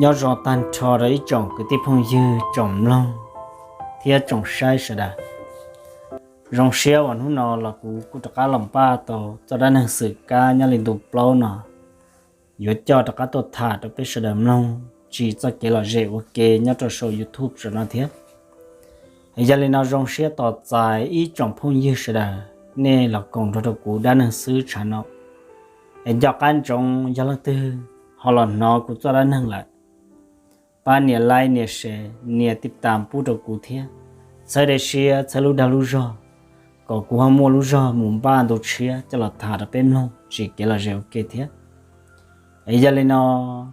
Nyob zoo tag nrho rau ib tsoom kwv tij phooj ywg, tsoom mloog thiab tsoom saib sawv daws. Zoo siab uas hnub no los kuv kuj rov qab los npaj tau txoj dab neeg xwm kab nyob li ntu plaub no yuav coj rov qab tuaj tham rau peb sawv daws mloog txog txoj kev lom zem ua ke nyob rau saum YouTube saum no thiab. Yog li no zoo siab tos txais ib tsoom phooj ywg sawv daws nej los koom nrog rau kuv dab neeg xwb tshav no. Es nco qab ntsoov yog leej twg ho los hnov kuv txoj dab neeg lawm, pab nias like, nias share, nias tij tas pub rau kuv thiab, txhawb dej siab txhawb lub dag lub zog, kom kuv ho muaj lub zog mus npaj ntu tshiab coj los tham rau peb mloog txog kev lom zem ua ke thiab. Es yog li no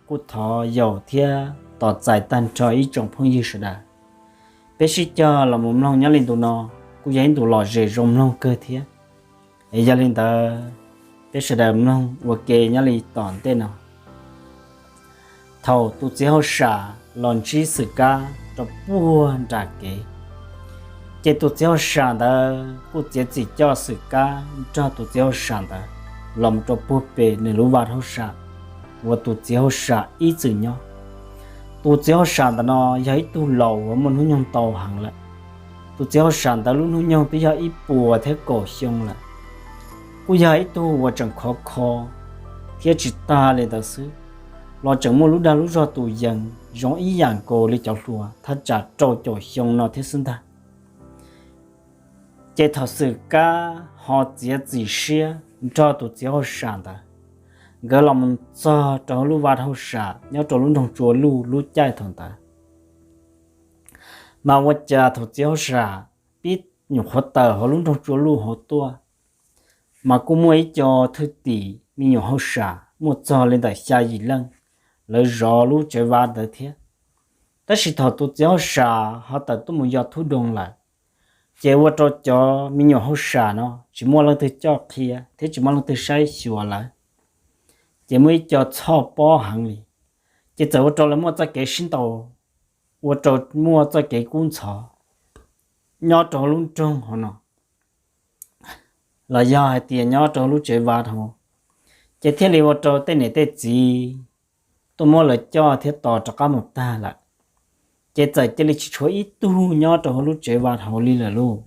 kuj thov yaum thiab tos txais tag nrho ib tsoom phooj ywg sawv daws, peb sib cog los mus mloog nyob li ntu no, kuj yog ib ntu lom zem zoo mloog kawg thiab. Es yog li ntawd peb sawv daws mloog ua ke nyob li tom ntej no. Thaum tus txiv hauj sam los ntsib xwm kab rau puag nram kev, ces tus txiv hauj sam ntawd kuj txiav txim coj xwm kab nrog tus txiv hauj sam ntawd los mus rau puag pem nws lub vaj hauj sam uas tus txiv hauj sam ib txwm nyob. Tus txiv hauj sam ntawm no yog ib tug laus uas muaj hnub nyoog ntau heev lawm. Tus txiv hauj sam ntawd lub hnub nyoog twb yog ib puas thiab kaum xyoo lawm. Kuj yog ib tug uas tseem khov kho thiab tsis tag li ntawd xwb, los tseem muaj lub dag lub zog tus yees zoo ib yam nkaus li cov hluas thaj tsam rau caum xyoo no thiab xwb ntag. Ces thaum xwm kab ho txiav txim siab nrog tus txiv hauj sam ntawd, nkawd los mus txog rau hauv lub vaj hauj sam nyob rau lub nroog Tsua Luj lub caij thaum ntawd, mas ua cas thaum txiv hauj sam pib nyuam qhuav tawm hauv lub nroog Tsua Luj hauv tuaj, mas kuj muaj ib co thwj tim me nyuam hauj sam muaj txog li ntawm xya yim leej, lawv zov lub tsev vaj ntawd thiab. Tab sis thaum tus txiv hauj sam ho tawm tuaj mus yos thub doo lawm, ces ua rau cov me nyuam hauj sam no tsis muaj leej twg coj qhia thiab tsis muaj leej twg saib xyuas lawv, ces muaj ib co txhoj pob heev li, ces txawm ua rau lawv muaj txoj kev sib ntaus, ua rau muaj txoj kev kub ntxhov nyob rau hauv lub nroog hauv no, los yog hais tias nyob rau hauv lub tsev vaj hauv, ces thiaj li ua rau tej niam tej txiv tuaj muab lawv coj thiab tos rov qab mus tag lawm, ces txawm cia li tsis tshuav ib tug nyob rau hauv lub tsev vaj hauv li lawm lauj.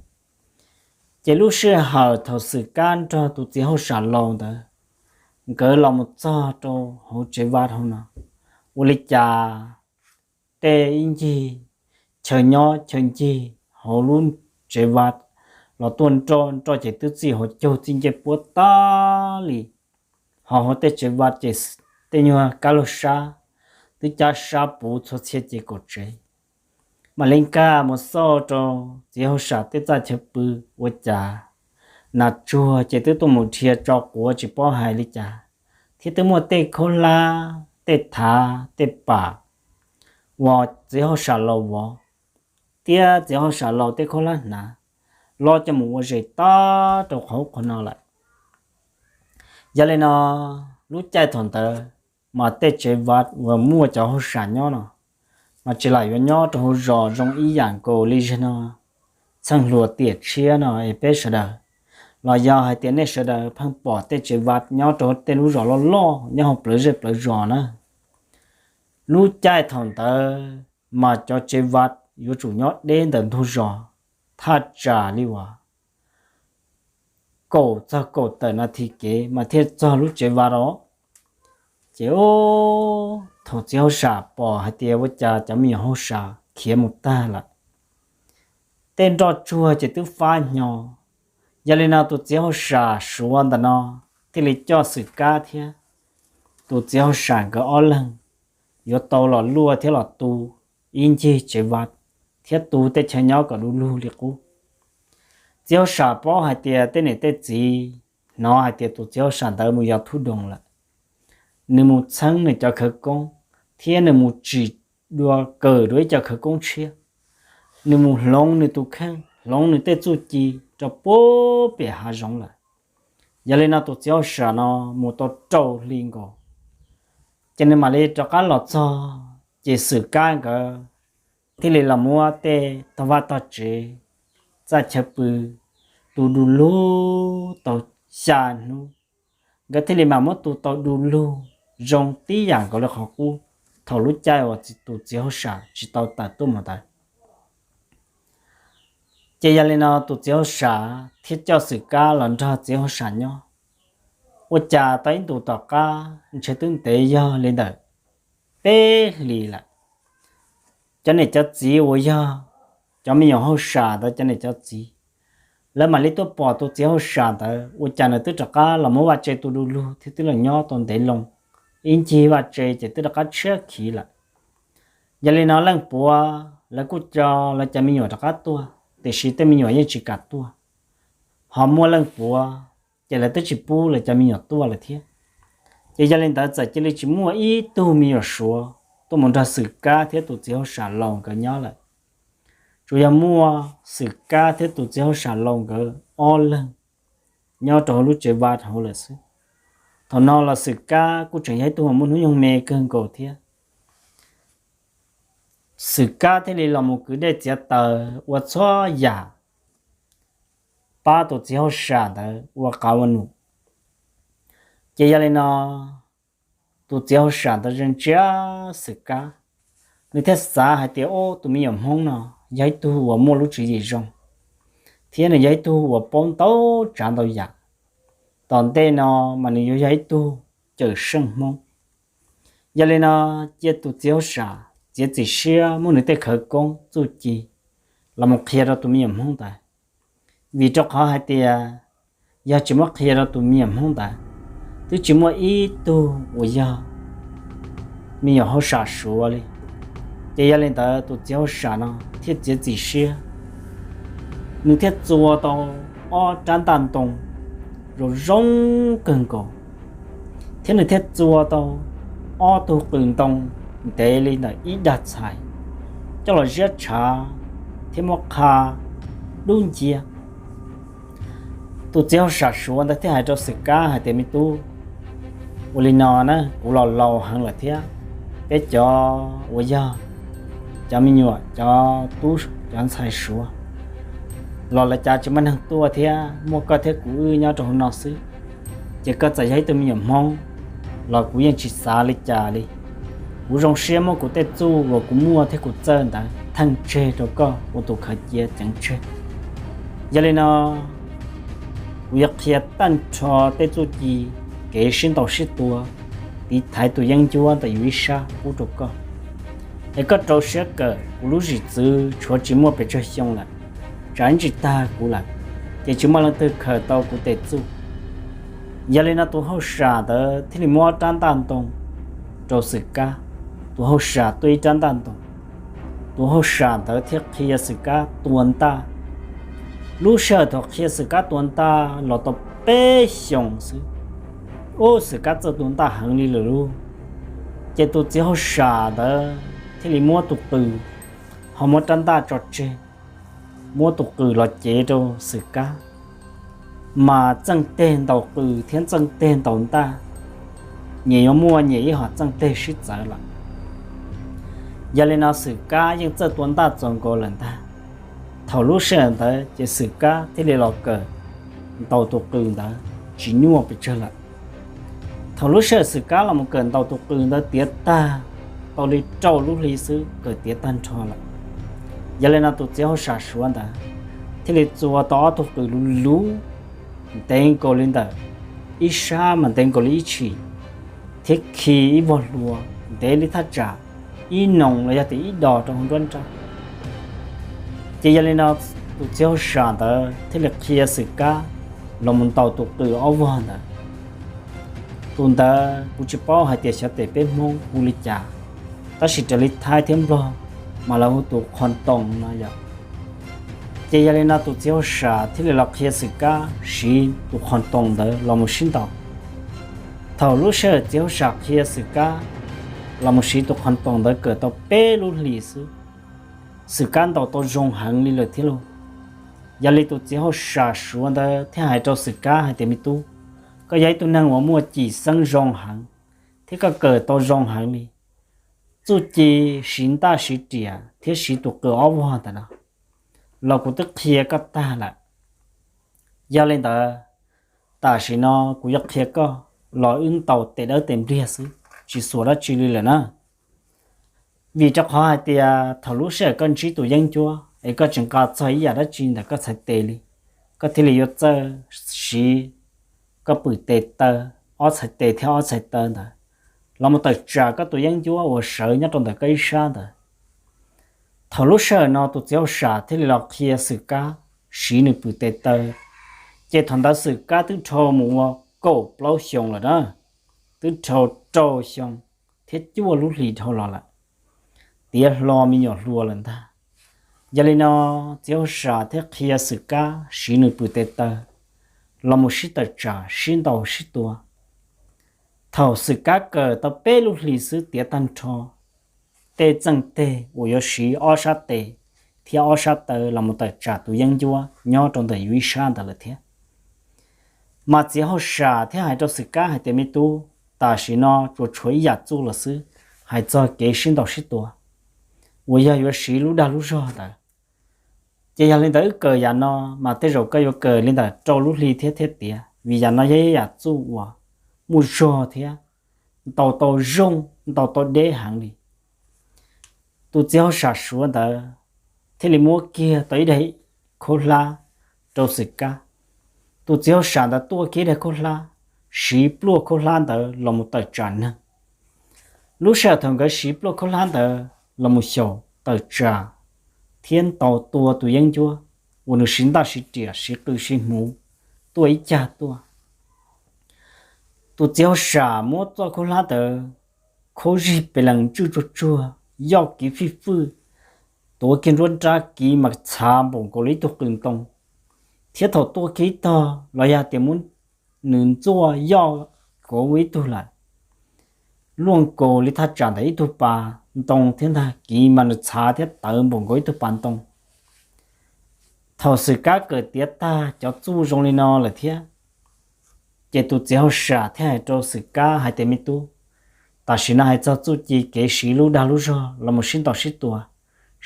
Ces lub sij hawm thaum xwm kab nrog tus txiv hauj sam laus ntawd, nkawd los mus txog rau hauv tsev vaj hauv no, ua li cas tej ib ncig chaw nyob chaw ncig hauv lub tsev vaj los tuaj nroj nroj ces twb txij hauv caug txij ncej puab tag li. Ho hauv tej tsev vaj ces tej nyuag kab laug sab twb cab sab puv txhua txhia ces kaum tsev. Mam li nkag mus xauj rau txiv hauj sam tej txaj chaw pw, ua cas nas tsuag ces twb tuaj mus dhia tso quav tsis paub hais li cas, thiab twb muaj tej khaub hlab, tej thav, tej pam uas txiv hauj sam laus vov, thiab txiv hauj sam laus tej khaub hlab hnav los coj mus ua zes tag rau qhov qhov no lawm. Yog li no, lub caij thaum ntawd mas tej tsev vaj uas muaj cov hauj sam nyob no mas tsis lam yuav nyob rau hauv zos zoo ib yam nkaus li zaum no txheej hluas tiam tshiab no es peb sawv daws, los yog hais tias nej sawv daws pheej pom tej tsev vaj nyob rau tej lub zos loj loj nyob hauv plawv zej plawv zos na. Lub caij thaum ntawd mas cov tsev vaj yuav tsum nyob deb ntawm ntug zos thaj tsam li uas kaum txog kaum tawm nas this kev mas thiaj txog lub tsev vaj os. Ces thaum txiv hauj sam pom hais tias ua cas cov me nyuam hauj sam khiav mus tag lawm, tej nroj tsuag ces twb fab hnyo. Yog li no tus txiv hauj sam Suav ntawm no thiaj li coj xwm kab thiab tus txiv hauj sam nkawd ob leeg yuav tau los luaj thiab los tu ib ncig tsev vaj thiab tu tej chaw nyob kom du lug li qub. Txiv hauj sam paub hais tias tej niam tej txiv hnov hais tias tus txiv hauj sam ntawd mus yos thub doo lawm, nws mus txheeb nws cov khawv koob thiab nws mus tsim dua kawm dua ib co khawv koob tshiab, nws mus hloov nws tus kheej hloov nws tej txuj ci rau puag pem hav zoov lawm. Yog li no tus txiv hauj sam no mus tau rau hli nkaus, ces nws mam li rov qab los txog, ces xwm kab nkawd thiaj li los muab tej tog vaj tog tsev, txaj chaw pw tu du lug tau xya hnub, nkawd thiaj li mam muab tu tau du lug zoo tib yam nkaus li qhov qub thaum lub caij uas tus txiv hauj sam tsis tau tawm tuaj mus ntawd. Ces yog li no tus txiv hauj sam thiaj coj Xwm Kab los nrog txiv hauj sam nyob. Ua cas tau ib ntus tom qab ntshe twb ntev yog li ntawm peb hlis lawm, cov niam cov txiv uas yog cov me nyuam hauj sam ntawd cov niam cov txiv, lawv mam li tuaj pom tus txiv hauj sam ntawd ua cas nws twb rov qab los muab vaj tse tu du lug thiab twb los nyob tau ntev loo, ib ncig vaj tse ces twb rov qab tshiab khiv lawm. Yog li no leej puav lawv kuj coj lawv cov me nyuam rov qab tuaj, tiam sis tej me nyuam yeej tsis kam tuaj. Ho muaj leej puav ces lawv twb tsis pub lawv cov me nyuam tuaj lawm thiab. Ces yog li ntawd txawm cia li tsis muaj ib tug me nyuam suav tuaj mus nrog Xwm Kab thiab tus txiv hauj sam laus nkawd nyob lawm. Tsuas yog muaj Xwm Kab thiab tus txiv hauj sam laus nkawd ob leeg nyob rau hauv lub tsev vaj hauv lawm xwb. Thaum no los Xwm Kab kuj tseem yog ib tug uas muaj hnub nyoog me kawg nkaus thiab. Xwm Kab thiaj li los mus kwv dej txiav taws ua txhua yam pab tus txiv hauj sam ntawd ua qav ua num. Ces yog li no tus txiv hauj sam ntawd ntsia Xwm Kab, nws thiaj xav hais tias, Ub, tus me nyuam Hmoob no yog ib tug uas muaj lub tswv yim zoo, thiab nws yog ib tug uas paub ntau tsav ntau yam. Tom ntej no mas nws yuav yog ib tug cawm seej Hmoob. Yog li no cia tus txiv hauj sam txiav txim siab muab nws tej khawv koob txuj ci los mus qhia rau tus me nyuam Hmoob ntawd. Vim rau qhov hais tias yog tsis muab qhia rau tus me nyuam Hmoob ntawd, twb tsis muaj ib tug uas yog me nyuam hauj sam suav li. Ces yog li ntawd tus txiv hauj sam no thiaj txiav txim siab, nws thiaj txua tau ob rab ntaj ntoo zoo zoo kawg nkaus, thiab nws thiaj txua tau ob tug qws ntoo ntev li ntawm ib dag txhais coj los ziab tshav thiab muab qha dub nciab. Tus txiv hauj sam suav ntawd thiaj hais rau Xwm Kab hais tias, Me tub, ua li no na, kuv los laus heev lawm thiab, peb cov uas yog cov me nyuam, cov tub cov ntxhais suav los lawv cav tsis muaj neeg tuaj thiab muaj koj thiab kuv wb nyob rau hauv no xwb. Ces koj txawm yog ib tug me nyuam Hmoob los kuv yeej tsis xav li cas li. Kuv zoo siab muab kuv tej txuj uas kuv muaj thiab kuv txawj ntawd theej tseg rau koj ua tus khaws cia ceev tseg. Yog li no kuv yuav qhia tag nrho tej txuj ci, kev sib ntaus sib tua, tiv thaiv tus yeeb ncuab ntawm yus ib sab pub rau koj. Es koj rau siab kawm, kuv lub zwm txwv tshuav tsis muaj pes tsawg xyoo lawm, tsam ib ntsis tag kuv lawm, ces tsis muaj leej twg khaws tau kuv tej txuj. Yog li no tus hauj sam ntawd thiaj li muab rab ntaj ntoo rau Xwm Kab. Tus hauj sam tuaj ib rab ntaj ntoo, tus hauj sam ntawd thiaj qhia Xwm Kab tua ntaj. Lub sij hawm thaum qhia Xwm Kab tua ntaj los tau peb xyoos xwb, ub, Xwm Kab txawj tua ntaj heev li lawm lauj. Ces tus txiv hauj sam ntawd thiaj li muab tus qws, ho muab rab ntaj tso tseg, muab tus qws los cev rau Xwm Kab, mas txeej teg ntaus qws thiab txeej teg ntaus ntaj, nyias yuav muaj nyias ib hom txeej teg sib txawv lawm. Yog li no Xwm Kab yeej txawj tua ntaj txaus nkaus lawm ntag. Thaum lub sij hawm ntawd ces Xwm Kab thiaj li los kawm ntaus tus qws ntawd tsis nyuaj pes tsawg lawm. Thaum lub sij hawm Xwm Kab los mus kawm ntaus tus qws ntawd tiav tag, tau li rau lub hli xwb kawm tiav tag nrho lawm. Yog li no tus txiv hauj sam suav ntawd thiaj li txua tau ob tug qws luv luv, ntev nkaus li ntawm ib sab mas ntev nkaus li ib tshim, thiab khi ib vog hlua ntev li thaj tsam ib noos los yog tias ib dos rau hauv nruab nrab. Ces yog li no tus txiv hauj sam ntawd thiaj li qhia Xwm Kab los mus ntaus tus qws ob vog ntawd. Tus ntawd kuv tsis paub hais tias xyov tes peb Hmoob hu li cas, tab sis raws li Thaib thiab Nplog mas lawv hu tus qhov toos no yom. Ces yog li no tus txiv hauj sam thiaj li los qhia Xwm Kab siv tus qhov toos ntawd los mus sib ntaus. Thaum lub sij hawm txiv hauj sam qhia Xwm Kab los mus siv tus qhov toos ntawd kawm tau peb lub hlis xwb, Xwm Kab ntaus tau zoo heev li lawm thiab lauj. Yog li tus txiv hauj sam suav ntawd thiaj hais rau Xwm Kab hais tias, Me tub, koj yog ib tug neeg uas muaj cim xeeb zoo heev, thiab koj kawm tau zoo heev li. Txuj ci siv ntaj siv riam thiab siv tus qws ob vog ntawm no los kuv twb qhia koj tag lawm. Yog li ntawd, tam sim no kuv yuav qhia koj los wb ntaus tes dawb tes npliag xwb, tsis xuas dab tsi li lawm na. Vim rau qhov hais tias thaum lub sij hawm koj ntsib tus yeeb ncuab es koj tsis nqa txog ib yam dab tsi ntawm koj txhais tes li, koj thiaj li yuav txawj siv koj pwm tes taw, ob txhais tes thiab ob txhais taw ntawd los mus tawm tsam koj tus yeeb ncuab uas sawv nyob rau ntawm koj ib sab ntawd. Thaum lub sij hawm no tus txiv hauj sam thiaj li los qhia Xwm Kab siv nws pwm tes taw, ces thaum ntawd Xwm Kab twb dhau mus ua kaum plaub xyoo lawm na, twb dhau rau xyoo thiab cuaj lub hlis dhau los lawm, tiav hlo me nyuam hluas lawm ntag. Yog li no txiv hauj sam thiaj qhia Xwm Kab siv nws pwm tes taw los mus sib tawm tsam sib ntaus sib tua. Thaum Xwm Kab kawm tau peb lub hlis xwb tiav tag nrho tej txeej teg uas yuav siv ob sab tes thiab ob sab taw los mus tawm tsam tus yeeb ncuab nyob rau ntawm yus ib sab ntawd lawm thiab. Mas txiv hauj sam thiaj hais rau Xwm Kab hais tias, me tub, tam sim no tsuas tshuav ib yam txuj los xwb, hais txog kev sib ntaus sib tua uas yog yuav siv lub dag lub zog ntawd. Ces yog li ntawd wb kawm yam no, mas tej zaum koj yuav kawm li ntawm rau lub hli thiab thiaj tiav, vim yam no yog ib yam txuj uas muaj zog thiab ntaus tau zoo, ntaus tau deb heev li. Tus txiv hauj sam Suav ntawd thiaj li muab kiag tau ib daim khaub hlab rau Xwm Kab. Tus txiv hauj sam ntawd tuaj kiag ib daim khaub hlab, siv pluaj khaub hlab ntawd los mus tawm tsam neeg. Lub sij hawm thaum nkawd siv pluaj khaub hlab ntawd los mus xyaum tawm tsam thiab ntaus tua tus yeeb ncuab uas nws siv ntaj siv riam siv qw siv hmuv tuaj ib cag tuaj, tus txiv hauj sam muab txoj khaub hlab ntawd khaub zig pes lees tswj tsuag tsuag, yoj kiv fij fwj, tuav kiag nruab nrab kiv mas txhav npaum nkaus li ib tug qws ntoo, thiab thaum tuaj kiag ib tog los yog tias muab nws ntxuaj yoj kauv ua ib tug lawm, luaj nkaus li thaj tsam ntawm ib tug pas ntoo thiab ntag, kiv mas nws txhav thiab tawv npaum nkaus ib tug pas ntoo. Thaum Xwm Kab kawm tiav tag cov txuj zoo li no lawm thiab, ces tus txiv hauj sam thiaj hais rau Xwm Kab hais tias, me tub, tam sim no hais txog txuj ci kev siv lub dag lub zog los mus sib ntaus sib tua,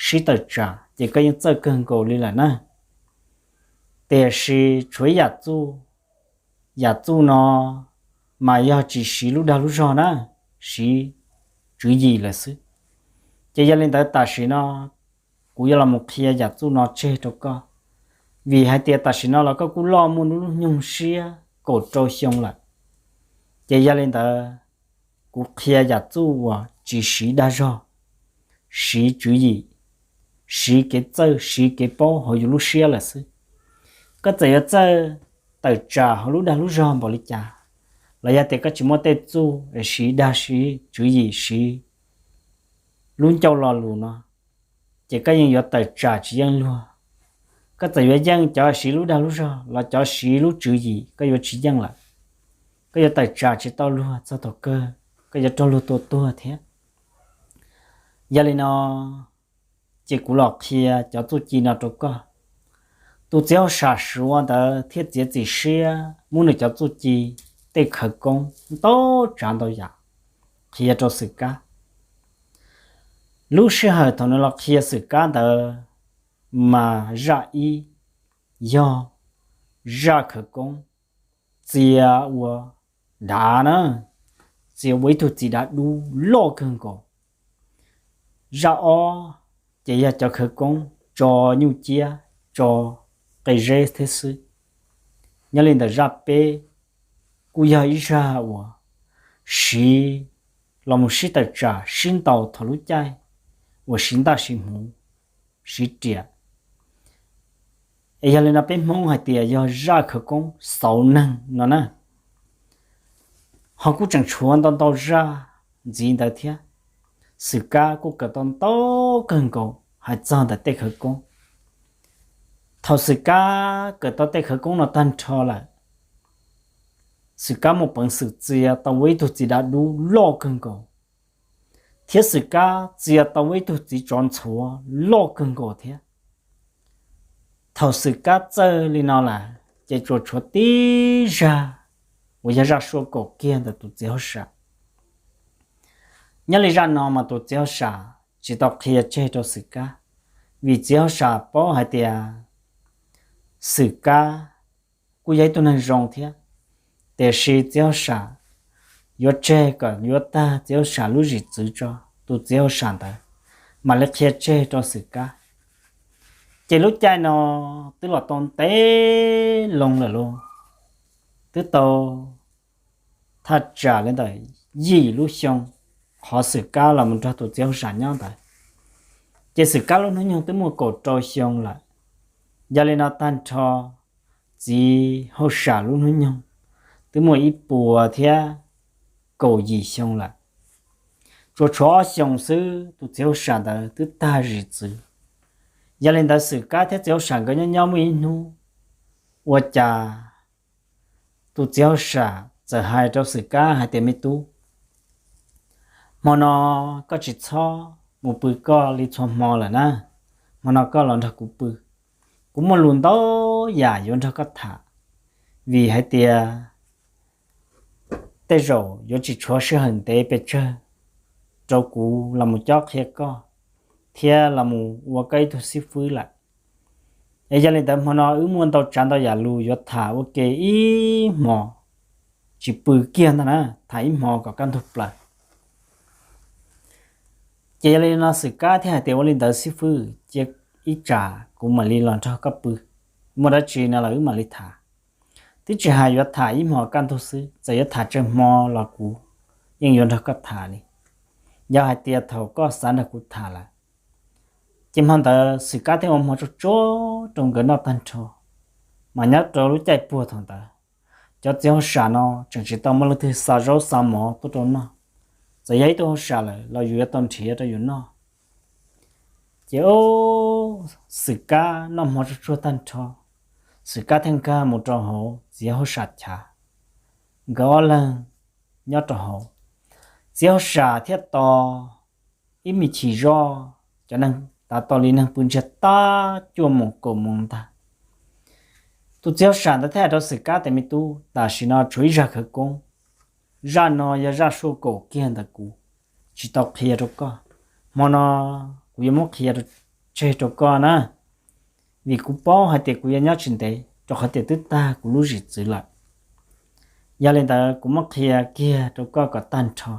sib tawm tsam ces koj yeej txawj kawg nkaus li lawm na. Tiam sis tshuav ib yam txuj, yam txuj no mas yog tsis siv lub dag lub zog na, siv tswv yim lawm xwb. Ces yog li ntawd tam sim no kuv yuav los mus qhia yam txuj no tseg rau koj, vim hais tias tam sim no los koj kuj loj muaj lub nyoog siab kaum rau xyoo lawm. Ces yog li ntawd kuv qhia yam txuj uas tsis siv dag zog, siv tswv yim, siv kev txawj siv kev paub hauv yus lub siab lawm xwb. Koj txawm yuav txawj tawm tsam hauv lub dag lub zog npaum li cas, los yog tias koj tsis muaj tej txuj es siv dag siv tswv yim siv lub ncauj lo lus no, ces koj yeej yuav tawm tsam tsis yeej luag. Koj txawm yuav yeej cov siv lub dag lub zog los cov siv lub tswv yim koj yuav tsis yeej lawm. Koj yuav tawm tsam tsis tau luag txog thaum kawg koj yuav raug luag tua tuag thiab. Yog li no ces kuv los qhia cov txuj ci no rau koj. Tus txiv hauj sam Suav ntawd thiaj txiav txim siab muab nws cov txuj ci tej khawv koob ntau tsav ntau yam qhia rau Xwm Kab. Lub sij hawm thaum nws los qhia Xwm Kab ntawd mas zaj ib yog zaj khawv koob txia ua dav na, txia ua ib tug txiv dav dub loj kawg nkaus. Zaj ob ces yog cov khawv koob tso nyuj ciab, tso qe zeb thiab xwb. Nyob li ntawm zaj peb kuj yog ib zaj uas siv los mus sib tawm tsam sib ntaus thaum lub caij uas siv ntaj siv hmuv, siv riam. Es yog li no peb Hmoob hais tias yog zaj khawv koob xauv neeg no na. Ho kuj tseem tshuav ntau ntau zaj ntxiv ntawd thiab. Xwm Kab kuj kawm tau ntau kawg nkaus hais txog ntawm tej khawv koob. Thaum Xwm Kab kawm tau tej khawv koob no tag nrho lawm, Xwm Kab muaj peev xwm txia tau ua ib tug txiv dav dub loj kawg nkaus, thiab Xwm Kab txia tau ua ib tug txiv tsov ntxhuav loj kawg nkaus thiab. Thaum Xwm Kab txawj li no lawm ces tsuas tshuav tib zaj uas yog zaj suab kaum kiag ntawm tus txiv hauj sam. Nyob li zaj no mas tus txiv hauj sam tsis tau qhia tseg rau Xwm Kab, vim txiv hauj sam paub hais tias Xwm Kab kuj yog ib tug neeg zoo thiab, tiam sis txiv hauj sam yuav tseg kom yuav tag txiv hauj sam lub zim txwv tso, tus txiv hauj sam ntawd mam li qhia tseg rau Xwm Kab. Ces lub caij no twb los tau ntev loo lawm lauj, twb tau thaj tsam li ntawm yim lub xyoo qhov Xwm Kab los mus nrog tus txiv hauj sam nyob ntawd. Ces Xwm Kab lub hnub nyoog twb muaj kaum rau xyoo lawm. Yog li no tag nrho txiv hauj sam lub hnub nyoog twb muaj ib puas thiab kaum yim xyoo lawm. Tsuas tshuav ob xyoos xwb tus txiv hauj sam ntawd twb tag zim txwv. Yog li ntawd Xwm Kab thiab txiv hauj sam nkawd nyob nyob muaj ib hnub, ua cas tus txiv hauj sam txawm hais rau Xwm Kab hais tias, Me tub, hmo no koj tsis txhob mus pw koj li txhua hmo lawm na, hmo no koj los nrog kuv pw. Kuv muaj lus ntau yam yuav nrog koj tham, vim hais tias tej zaum yuav tsis tshuav sij hawm ntev pes tsawg rau kuv los mus cob qhia koj thiab los mus ua koj ib tug xib fwb lawm. Es yog li ntawd hmo no wb muaj ntau tsav ntau yam lus yuav tham ua ke ib hmos tsis pw kiag ntag na, tham ib hmos kom kaj ntug plaws. Ces yog li no Xwm Kab thiaj hais tias, Ua li ntawd xib fwb, cia ib tsam kuv mam li los nrog koj pw, muaj dab tsi no los wb mam li tham. Twb tsis hais yuav tham ib hmos kaj ntug xwb, txawm yuav tham tsawg hmo los kuv yeej yuav nrog koj tham li, yog hais tias thaum koj xav nrog kuv tham lawm. Ces hmo ntawd Xwm Kab thiaj ua hmo tsuag tsuag rau nkawd noj tag nrho, mas nyob rau lub caij puag thaum ntawd cov txiv hauj sam no tseem tsis tau muaj leej twg xa zaub xa mov tuaj rau noj. Txawm yog ib tug hauj sam lawm los yus yuav tau nrhiav rau yus noj. Ces Xwm Kab noj hmo tsuag tsuag tag nrho, Xwm Kab thiaj nkag mus rau hauv txiv hauj sam chav, nkawd ob leeg nyob rau hauv. Txiv hauj sam thiaj tos ib me chim zoj, cov neeg tav tos li neeg pw ntsiag tag cuaj moos kaum moos ntag. Tus txiv hauj sam ntawd thiaj hais rau Xwm Kab tias, Me tub, tam sim no tshuav ib zaj khawv koob, zaj no yog zaj suaj kaum kiag ntawm kuv tsis tau qhia rau koj. Hmo no kuv yuav muab qhia tseg rau koj na, vim kuv paub hais tias kuv yuav nyob tsis ntev rau qhov tias twb tag kuv lub zim txwv lawm. Yog li ntawd kuv muab qhia kiag rau koj kom tag nrho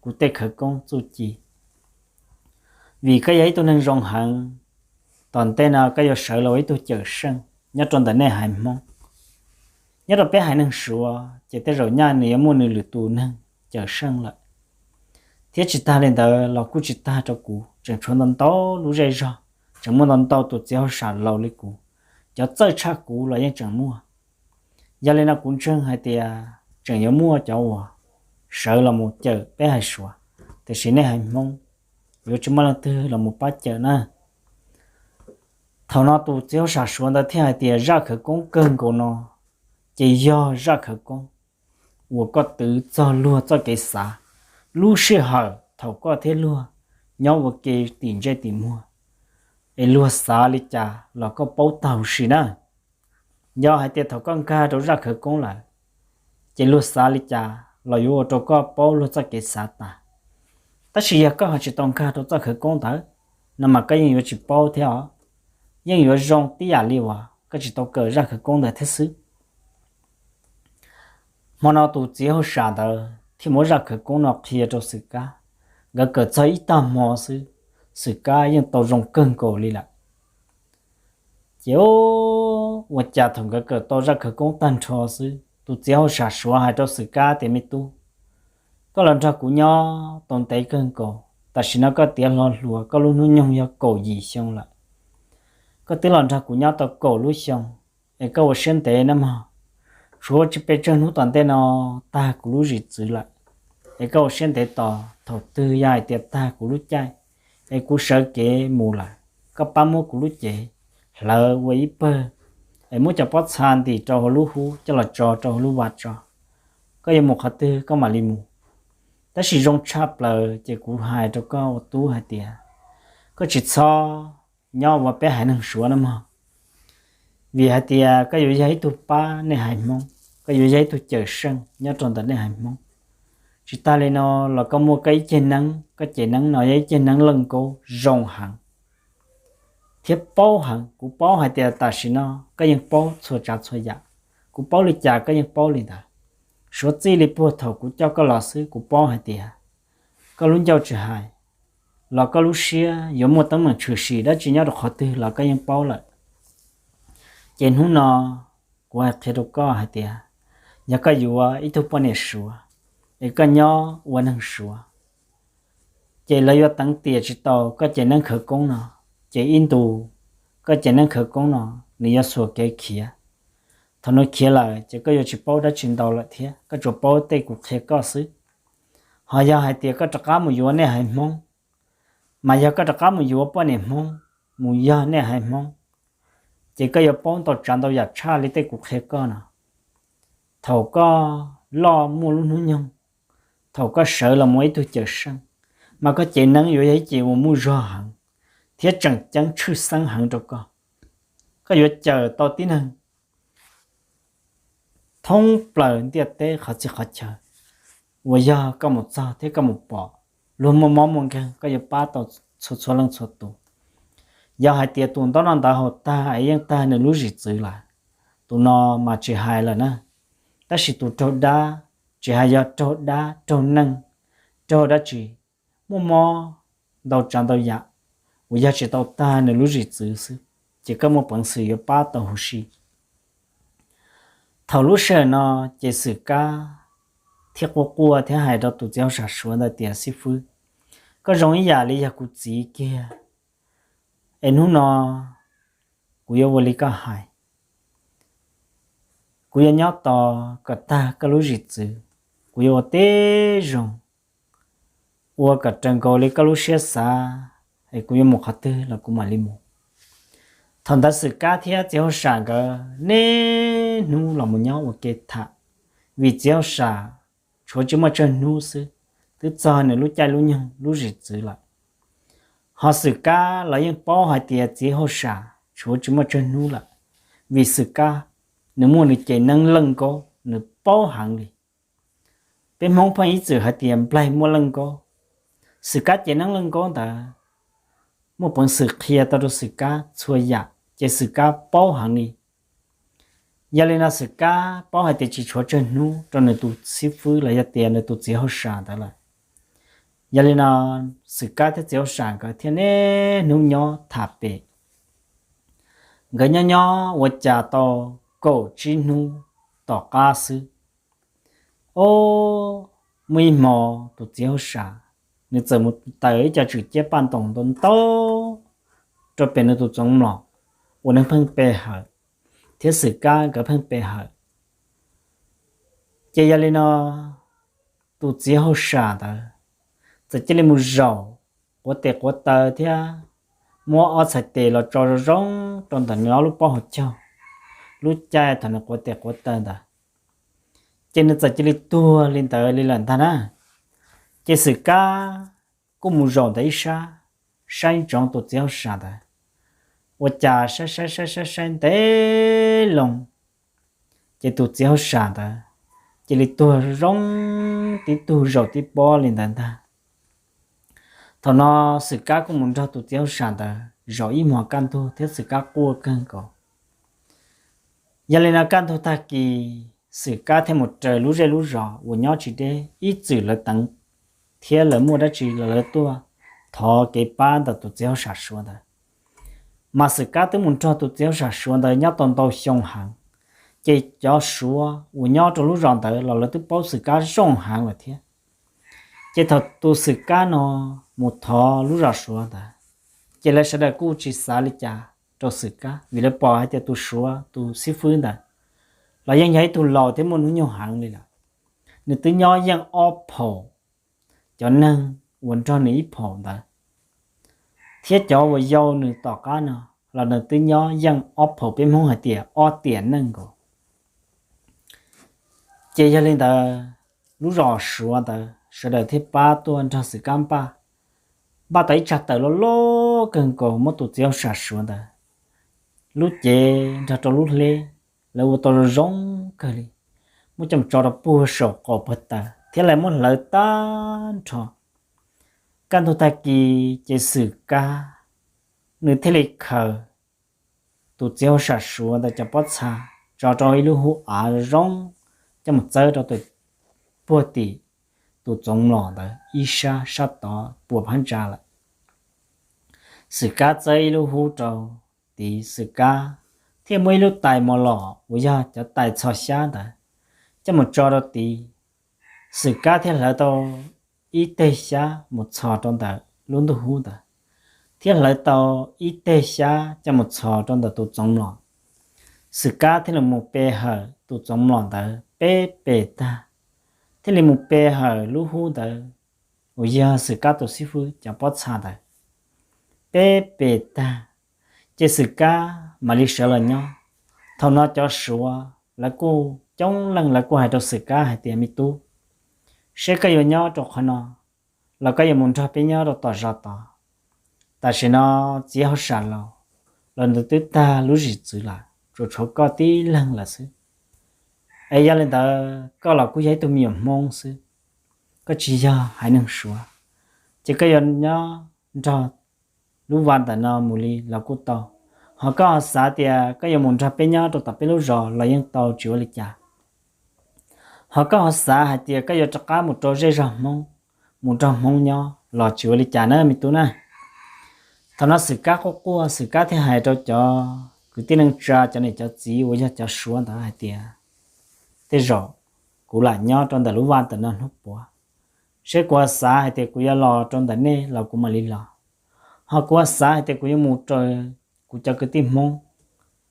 kuv tej khawv koob txuj ci, vim koj yog ib tug neeg zoo heev. Tom ntej no koj yuav sawv los ua ib tug cawm seej nyob rau ntawm nej haiv Hmoob. Nyob rau peb haiv neeg Suav ces tej zaum nyaj nws yuav muaj nws lwm tus neeg cawm seej lawm. Thiab tsis tag li ntawd los kuj tsis tag rau kuv, tseem tshuav ntau ntau lub zej zog, tseem muaj ntau ntau tus txiv hauj sam laus li kuv, cov txawj tshaj kuv los yeej tseem muaj. Yog li no kuv ntseeg hais tias tseem yuav muaj cov uas sawv los mus cawm peb haiv Suav, tiam sis nej haiv Hmoob yuav tsis muaj leej twg los mus pab cawm na. Thaum no tus txiv hauj sam Suav ntawd thiaj hais tias, Zaj khawv koob kawg nkaus no ces yog zaj khawv koob uas koj twv txog luag txoj kev xav, lub sij hawm thaum koj thiab luag nyob ua ke tim ntsej tim muag, es luag xav li cas los koj paub tag huv si na. Yog hais tias thaum koj nkag rau zaj khawv koob lawm, ces luag xav li cas los yuav ua rau koj paub luag txoj kev xav tas. Tab sis yog koj ho tsis tau nkag rau txoj khawv koob ntawd no mas koj yeej yuav tsis paub thiab os. Yeej yuav zoo tib yam li uas koj tsis tau kawm zaj khawv koob ntawd thiab xwb. Hmo no tus txiv hauj sam ntawd thiaj muab zaj khawv koob no qhia rau Xwm Kab. Nkawd kawm txog ib tag hmo xwb, Xwm Kab yeej tau zoo kawg nkaus li lawm. Ces ua cas thaum nkawd kawm tau zaj khawv koob tag nrho xwb, tus txiv hauj sam Suav hais rau Xwm Kab tias, Me tub, koj los nrog kuv nyob tau ntev kawg nkaus, tam sim no koj tiav hlo hluas, koj lub hnub nyoog yog kaum yim xyoo lawm. Koj twb los nrog kuv nyob tau kaum lub xyoo, es koj ua siab ntev nawb mog. Tshuav tsis pes tsawg hnub tom ntej no tag kuv lub zim txwv lawm, es koj ua siab ntev tos, thaum twg yog hais tias tag kuv lub caij es kuv sawv kev mus lawm, koj pab muab kuv lub cev hlawv ua ib pawg, es muab cov pob txha ntim rau hauv lub hub coj los tso rau hauv lub vaj tso. Koj yuav mus qhov twg koj mam li mus. Tab sis zoo tshaj plaws ces kuv hais rau koj ua tub hais tias koj tsis txhob nyob ua peb haiv neeg Suav nawb mog, vim hais tias koj yuav yog ib tug pab nej haiv Hmoob, koj yuav yog ib tug cawm seej nyob rau ntawm nej haiv Hmoob. Tsis tas li no los koj muaj koj ib ceg neeb, koj ceg neeb no yog ib ceg neeb leej nkaub zoo heev thiab paub heev. Kuv paub hais tias tam sim no koj yeej paub txhua tsav txhua yam, kuv paub li cas koj yeej paub li ntawd. Suav txij li puag thaum kuv coj koj los xwb kuv paub hais tias koj lub ncauj tsis hais, los koj lub siab yuav muaj teeb meem tshwm sim dab tsi nyob rau qhov twg los koj yeej paub lawm. Ces hnub no kuv hais qhia rau koj hais tias, yog koj yuav ib tug poj niam Suav, es koj nyob ua neeg Suav, ces lawv yuav teev tiam tsis tau koj cov neeb khawv koob no, ces ib ntus koj cov neeb khawv koob no nws yuav xuas kev khiav. Thaum nws khiav lawm ces koj yuav tsis paub dab tsi ntau lawm thiab, koj tsuas paub tej kuv qhia koj xwb. Ho yog hais tias koj rov qab mus yuav nej haiv Hmoob, mas yog koj rov qab mus yuav poj niam Hmoob, mus yog nej haiv Hmoob, ces koj yuav paub ntau tsav ntau yam tshaj li tej kuv qhia koj no. Thaum koj loj muaj lub hnub nyoog, thaum koj sawv los mus ib tug cawm seej, mas koj cev neeb yuav yog ib cev uas muaj zog heev thiab tseem ceeb tshwj xeeb heev rau koj. Koj yuav cawm tau tib neeg thoob plaws ntiaj teb qhov txhia qhov chaw uas yog koj mus txog thiab koj mus pom luag muaj mob muaj nkeeg, koj yuav pab tau txhua txhua leej txhua tus. Yog hais tias tus ntaub noj ntawv haus tag es yeej tag nws lub zim txwv lawm, tus no mas tsis hais lawm na. Tab sis tus raug dab, tsis hais yog raug dab raug neeg, raug dab tsi, muaj mob ntau tsav ntau yam uas yog tsis tau tag nws lub zim txwv xwb, ces koj muaj peev xwm yuav pab tau huv si. Thaum lub sij hawm no ces Xwm Kab thiaj quaj quaj thiab hais rau tus txiv hauj sam Suav ntawd tias, xib fwb, koj zoo ib yam li yog kuv txiv kiag, es hnub no kuv yuav ua li koj hais. Kuv yuav nyob tos kom tag koj lub zim txwv, kuv yuav ua tib zoo ua kom raws nkaus li koj lub siab xav, es kuv yuav mus qhov twg los kuv mam li mus. Thaum ntawd Xwm Kab thiab txiv hauj sam nkawd niaj hnub los mus nyob ua ke tham, vim txiv hauj sam tshuav tsis muaj tsawg hnub xwb, twb txog nws lub caij lub nyoog lub zim txwv lawm. Ho Xwm Kab los yeej paub hais tias txiv hauj sam tshuav tsis muaj tsawg hnub lawm, vim Xwm Kab nws muaj nws cev neeb leej nkaub, nws paub heev li. Peb Hmoob pheej ib txwm hais tias nplaig muaj leej nkaub. Xwm Kab cev neeb leej nkaub ntawd muaj peev xwm qhia tau rau Xwm Kab txhua yam, ces Xwm Kab paub heev li. Yog li no Xwm Kab paub hais tias tsis tshuav tsawg hnub rau nws tus xib fwb los yog tias nws tus txiv hauj sam ntawd lawm. Yog li no Xwm Kab thiab txiv hauj sam nkawd thiaj niaj hnub nyob tham pem. Nkawd nyob nyob ua cas tau kaum tsib hnub tom qab xwb, o, muaj ib hmo tus txiv hauj sam nws txawm mus taws ib co tswm ciab paj ntoos ntau ntau rau pem nws tus txoov mlom uas nws pheej pe hawm, thiab Xwm Kab nkawd pheej pe hawm. Ces yog li no tus txiv hauj sam ntawd txawm cia li mus zaum quav tes quav taw thiab muab ob txhais tes los tso zoo zoo rau ntawm nws ob lub pob hauv caug, lub caij thaum nws quav tes quav taw ntawd, ces nws txawm cia li tuag li ntawd li lawm ntag na. Ces Xwm Kab kuj mus zaum ntawm ib sab saib ntsoov tus txiv hauj sam ntawd, ua cas saib saib saib saib saib ntev loo, ces tus txiv hauj sam ntawd cia li tuag zoo tib tug zaum tib pob li ntawd ntag. Thaum no Xwm Kab kuj mus nrog tus txiv hauj sam ntawd zaum ib hmos kaj ntug thiab Xwm Kab quaj kawg nkaus. Yog li no kaj ntug tag kis Xwm Kab thiaj mus raws lub zej lub zos uas nyob tsis deb ib txwm lawv teev thiab lawv muaj dab tsi los lawv tuaj thov kev pab ntawm tus txiv hauj sam Suav ntawd. Mas Xwm Kab twb mus nrog tus txiv hauj sam Suav ntawd nyob tau ntau xyoo heev, ces cov Suav uas nyob rau lub zos ntawd los lawv twb paub Xwm Kab zoo heev lawm thiab. Ces thaum tus Xwm Kab no mus thov lub zos Suav ntawd, ces lawv sawv daws kuj tsis xav li cas rau Xwm Kab, vim lawv pom hais tias tus Suav tus xib fwb ntawd los yeej yog ib tug laus thiab muaj hnub nyoog heev li lawm. Nws twb nyob yeej ob phaum cov neeg uas nrog nws ib phaum ntawd, thiab cov uas yau nws tom qab no los nws twb nyob yeej ob phaum, peb Hmoob hais tias ob tiam neej nkaus. Ces yog li ntawd, lub zos Suav ntawd sawv daws thiaj pab tuaj nrog Xwm Kab npaj, npaj tau ib tsag taws loj loj kawg nkaus muab tus txiv hauj sam Suav ntawd lub cev nrog rau lub hleb, lawv ua tau zoo zoo kawg li, muab coj mus tso rau puag saum qaum pag taws thiab lawv muab hlawv tag nrho. Kaj ntug tag kis ces Xwm Kab nws thiaj li khaws tus txiv hauj sam Suav ntawd cov pob txha tso rau ib lub hub av zoo zoo, coj mus txawb rau puag tim tus txoov mlom ntawd ib sab sab tod puas phab ntsa lawm. Xwm Kab txawb ib lub hub rau tid, Xwm Kab thiaj muab ib lub tais mos lom uas yog cov tais txhos xyab ntawd coj mus tso rau tid. Xwm Kab thiaj hlawv tau ib teg xyab mus txhos rau ntawm lub ntuj hub ntawd, thiab hlawv tau ib teg xyab coj mus txhos rau ntawm tus txoov mlom. Xwm Kab thiaj li mus pe hawm tus txoov mlom ntawd peb pes tag, thiaj li mus pe hawm lub hub ntawd uas yog Xwm Kab tus xib fwb cov pob txha ntawd peb pes tag, ces Xwm Kab mam li sawv los nyob. Thaum no cov Suav lawv kuj coob leej, lawv kuj hais rau Xwm Kab hais tias, Me tub, seb koj yuav nyob rau qhov no los koj yuav mus nrog peb nyob rau tom zos tod. Tam sim no txiv hauj sam laus los nws twb tag lub zim txwv lawm, tsuas tshuav koj tib leeg lawm xwb. Es yog li ntawd koj los kuj yog ib tug me nyuam Hmoob xwb, koj tsis yog haiv neeg Suav, ces koj yuav nyob nrog lub vaj ntawm no mus li los kuj tau. Ho koj ho xav tias koj yuav mus nrog peb nyob rau tom peb lub zos los yeej tau, tsis ua li cas. Ho koj ho xav hais tias koj yuav rov qab mus rau zej zog Hmoob, mus nrog Hmoob nyob los tsis ua li cas na me tub na. Thaum no Xwm Kab quaj quaj, Xwm Kab thiaj hais rau cov kwv tij neej tsa, cov niam cov txiv uas yog cov Suav ntawd hais tias, Tej zaum kuv lam nyob rau ntawm lub vaj ntawm no hnub puav, seb kuv ho xav hais tias kuv yuav los rau ntawm nej los kuv mam li los. Ho kuv ho xav hais tias kuv yuav mus raws kuv cov kwv tij Hmoob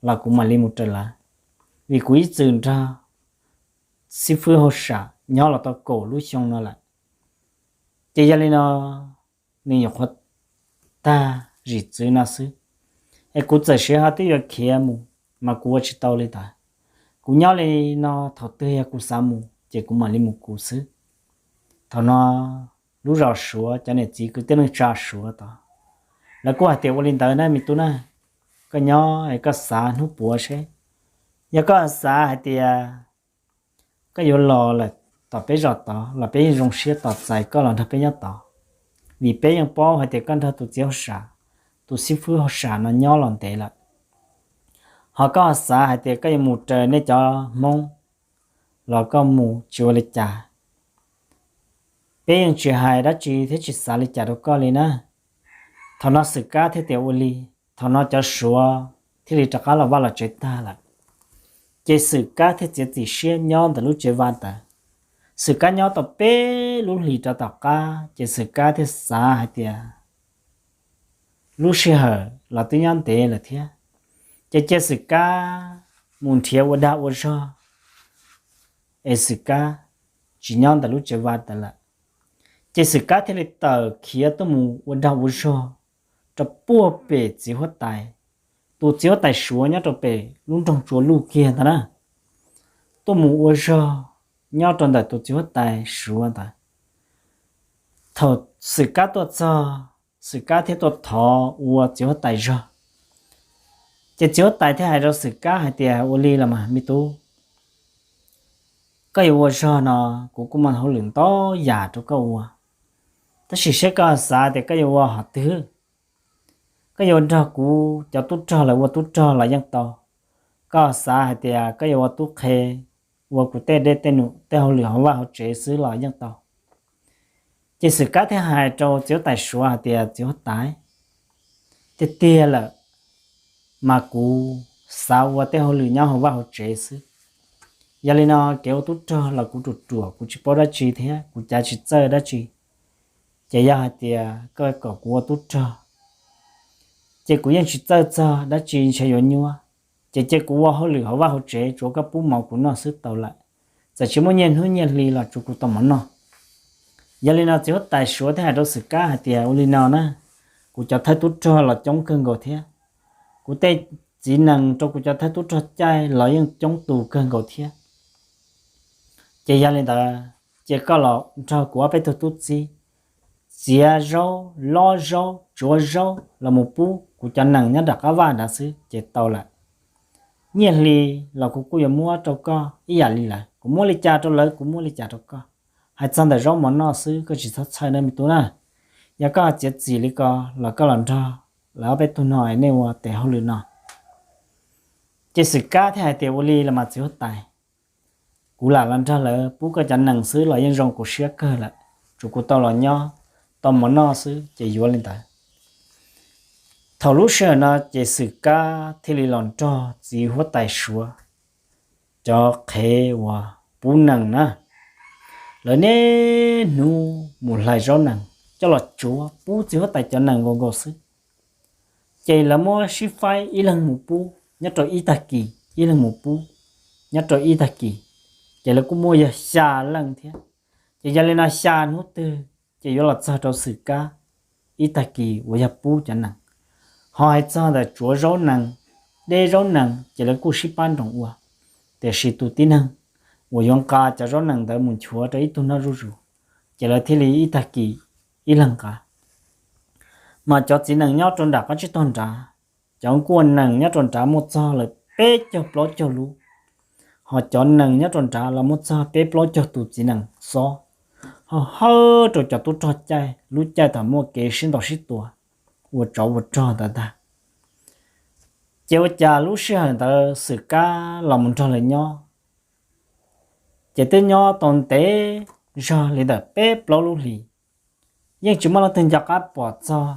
los kuv mam li mus raws lawv, vim kuv ib txwm nrog xib fwb hauj sam nyob los tau kaum lub xyoo no lawm. Ces yog li no nws nyuam qhuav tag zim txwv no xwb, es kuv txawm siv ho twb yuav khiav mus mas kuv ua tsis tau li ntawd. Kuv nyob li no, thaum twg yog kuv xav mus ces kuv mam li mus kuv xwb. Thaum no lub zos Suav cov niam txiv kwv tij neej tsa Suav tod lawv kuj hais tias, Ua li ntawd na me tub na, koj nyob es koj xav hnub puav seb. Yog koj xav hais tias koj yuav los lawm tom peb zos tod los peb yeej zoo siab tos txais koj los nrog peb nyob tod, vim peb yeej paub hais tias koj nrog tus txiv hauj sam, tus xib fwb hauj sam no nyob los ntev lawm. Ho koj xav hais tias koj yuav mus raws nej cov Hmoob los koj mus tsis ua li cas, peb yeej tsis hais dab tsi thiab tsis xav li cas rau koj li na. Thaum no Xwm Kab thiaj tias ua li. Thaum no cov Suav thiaj li rov qab los vaj los tsev tag lawm. Ces Xwm Kab thiaj txiav txim siab nyob ntawm lub tsev vaj ntawd. Xwm Kab nyob tau peb lub hlis rau tom qab ces Xwm Kab thiaj xav hais tias lub sij hawm los twb nyob ntev lawm thiab, ces cia Xwm Kab mus nrhiav ua dag ua zog es Xwm Kab tsis nyob ntawm lub tsev vaj ntawd lawm. Ces Xwm Kab thiaj li tawm khiav tuaj mus ua dag ua zog rau puag pem txiv huab tais, tus txiv huab tais Suav nyob rau pem lub nroog Tsua Luj kiag ntawd na, tuaj mus ua zog nyob rau ntawm tus txiv huab tais Suav ntawd. Thaum Xwm Kab tuaj txog, Xwm Kab thiaj tuaj thov ua txiv huab tais zog. Ces txiv huab tais thiaj hais rau Xwm Kab hais tias, Ua li los mas me tub, koj yuav ua zog no kuv kuj muaj hauj lwm ntau yam rau koj ua, tab sis seb koj xav tias koj yuav ua hom twg? Koj yuav nrog kuv cov tub rog lawv ua tub rog los yeej tau, koj xav hais tias koj yuav ua tub qhe, ua kuv tej dej tej num tej hauj lwm hauv vaj hauv tsev xwb los yeej tau. Ces Xwm Kab thiaj hais rau txiv huab tais Suav hais tias, Txiv huab tais, tiag tiag lawm mas kuv xav ua tej hauj lwm nyob hauv vaj hauv tsev xwb. Yog li no kev ua tub rog los kuv ruam ruam kuv tsis paub dab tsi thiab kuv cav tsis txawj dab tsi. Ces yog hais tias koj kom kuv ua tub rog, ces kuv yeej tsis txawj txog dab tsi ntshe yuav nyuaj. Ces cia kuv ua hauj lwm hauv vaj hauv tsev, tsuav koj pub mov kuv noj xwb tau lawm. Txawm tsis muaj nyiaj hnub nyiaj hli los tsuav kuv tau mov noj. Yog li no txiv huab tais Suav thiaj hais rau Xwm Kab hais tias, Ua li no na, kuv cov thawj tub rog los coob kawg nkaus thiab, kuv tej txiv nees rau kuv cov thawj tub rog caij los yeej coob tus kawg nkaus thiab. Ces yog li ntawd, ces koj los nrog kuv ob peb tug tub txib txiav zaub, lob zaub, tsuav zaub los mus pub kuv cov nees nyob nram qab vaj nrad xwb ces tau lawm. Nyiaj hli los kuv kuj yuav muab rau koj ib yam li lawv, kuv muab li cas rau lawv kuv muab li cas rau koj. Hais txog ntawm zaub mov noj xwb koj tsis txhob txhawj na me tub na. Yog koj txiav txim li ko los koj los nrog lawv ob peb tug no nej ua tes hauj lwm no. Ces Xwm Kab thiaj hais tias, Ua li los mas txiv huab tais, kuv lam los nrog lawv pub koj cov nees xwb los yeej zoo kuv siab kawg lawm, tsuav kuv tau los nyob tau mov noj xwb ces yuav li ntawd. Thaum lub sij hawm no ces Xwm Kab thiaj li los nrog txiv huab tais Suav cov qhev uas pub nees na, lawv niaj hnub mus hlais zaub nees coj los tsuav pub txiv huab tais cov nees nkaus nkaus xwb. Ces lawv muab sib faib ib leeg mus pub nyob rau ib tag kis, ib leeg mus pub nyob rau ib tag kis, ces lawv kuj muaj yog xya leej thiab. Ces yog li no xya hnub twg ces yuav los txog rau Xwm Kab ib tag kis uas yog pub cov nees. Ho hais txog ntawm tsuav zaub nees, deb zaub nees ces lawv kuj sib pab nroos ua, tiam sis tus tib neeg uas yuav nqa cov zaub nees ntawd mus nchuav rau ib tug noj zuj zus, ces lawv thiaj li ib tag kis ib leeg nqa. Mas cov txiv nees nyob rau nram qab tsib taug nrad, cov nkuaj nees nyob rau nrad muaj txog lawm peb caug plaub caug lub. Ho cov nees nyob rau nrad los muaj txog peb plaub caug tus txiv nees xob, ho hawb rau cov tub rog caij lub caij thaum muaj kev sib ntaus sib tua ua tsov ua rog ntawd ntag. Ces ua cas lub sij hawm ntawd Xwm Kab los mus nrog lawv nyob, ces twb nyob tau ntev zog li ntawm peb plaub lub hlis, yeej tsis muaj leej twg nco qab pom txog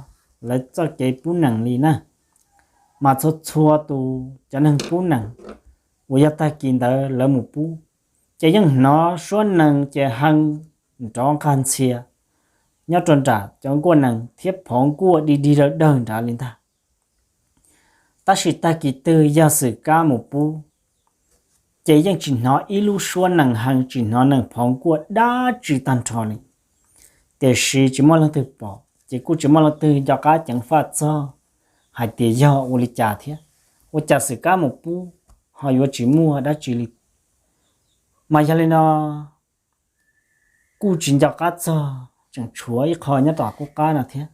lawv txoj kev pub nees li na. Mas txhua txhua tus cov neeg pub nees uas yog tag kis ntawd lawv mus pub, ces yeej hnov suab nees ces hee nrov nqag ntxhia nyob rau nram cov nkuaj nees thiab phov nkuaj dig dig dawg dawg nrad li ntag. Tab sis tag kis twg yog Xwm Kab mus pub, ces yeej tsis hnov ib lub suab nees hee, tsis hnov nees phov nkuaj dab tsi tag nrho li. Tiam sis tsis muaj leej twg pom, ces kuj tsis muaj leej twg nco qab ceev faj txog hais tias yog ua li cas thiab, ua cas Xwm Kab mus pub ho yuav tsis muaj dab tsi li. Mas yog li no kuj tsis nco qab txog, tseem tshuav ib qho nyob tom qub qab no thiab.